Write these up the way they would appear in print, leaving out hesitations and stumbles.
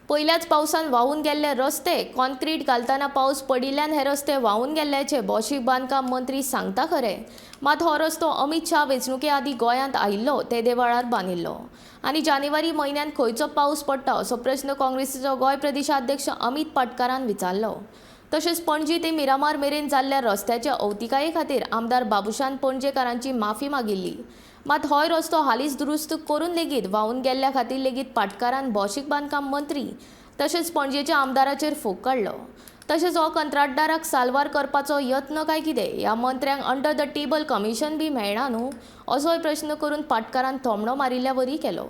पयल्याच पावसान व्हांवून गेल्ले रस्ते कॉन्क्रीट घालतना पावस पडिल्ल्यान हे रस्ते व्हांवून गेल्ल्याचे भौशीक बांदकाम मंत्री सांगता खरें, मात हो रस्तो अमित शाह वेंचणुके आदीं गोंयांत आयिल्लो तेदे वेळार बांदिल्लो आनी जानेवारी म्हयन्यांत खंयचो पावस पडटा असो प्रस्न काँग्रेसीचो गोंय प्रदेशाध्यक्ष अमित पाटकारान विचारलो. तशेंच पणजी ते मिरामार मेरेन जाल्ल्या रस्त्याचे अवतिकाये खातीर आमदार बाबुशान पणजेकारांची माफी मागिल्ली. मात होय रस्तो हालींच दुरुस्त करून लेगीत व्हांवून गेल्ल्या खातीर लेगीत पाटकारान भौशीक बांदकाम मंत्री तशेंच पणजेच्या आमदाराचेर फोग काडलो. तशेंच हो कंत्राटदाराक साल्वार करपाचो यत्न काय कितें, ह्या मंत्र्यांक अंडर the table commission बी मेळना न्हू असोय प्रस्न करून पाटकारान थोमणो मारिल्ल्या वरी केलो.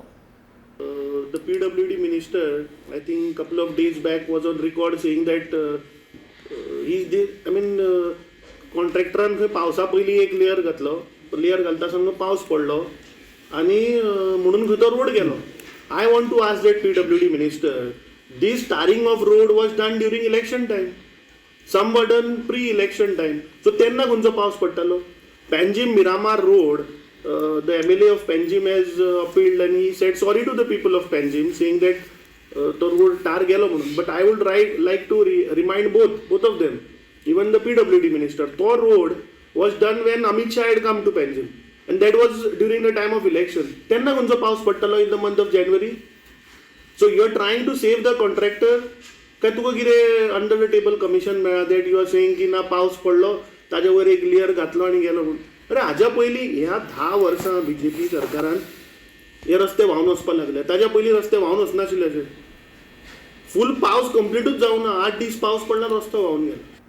The PWD minister, I think couple of days back, was on record saying that he did, I mean, कॉन्ट्रॅक्टरान खंय पावसा पयलीं एक लेयर घातलो, लेयर घालता आसतना पावस पडलो आनी म्हणून खंय तो रोड गेलो. I want to ask that PWD minister, this tarring of road was done during election time, somewhat done pre election time, so तेन्ना खंयचो पावस पडटालो? Panjim Miramar road, the MLA of Panjim has appealed and he said sorry to the people of Panjim, saying that तो road tar गेलो म्हणून. But I would like to remind both of them, even the PWD minister, तो road was done when Amit Shah had come to Panjim and that was during the time of election. तेन्ना खंयचो पावस पडटालो in the month of January? So you are trying to save the contractor काय तुका कितें under the table commission मेळ्ळा that you are saying की ना, पावस पडलो, ताजे वयर एक लेयर घातलो आनी गेलो म्हणून? अरे, हाज्या पयलीं ह्या 10 वर्सां बीजेपी सरकारान हे रस्ते व्हांवन वचपाक लागले. ताज्या पयलीं रस्ते व्हांवन वचनाशिल्ले अशे. फूल पावस कंप्लिटूच जावना, 8 दीस पावस पडला, रस्तो व्हांवन गेला.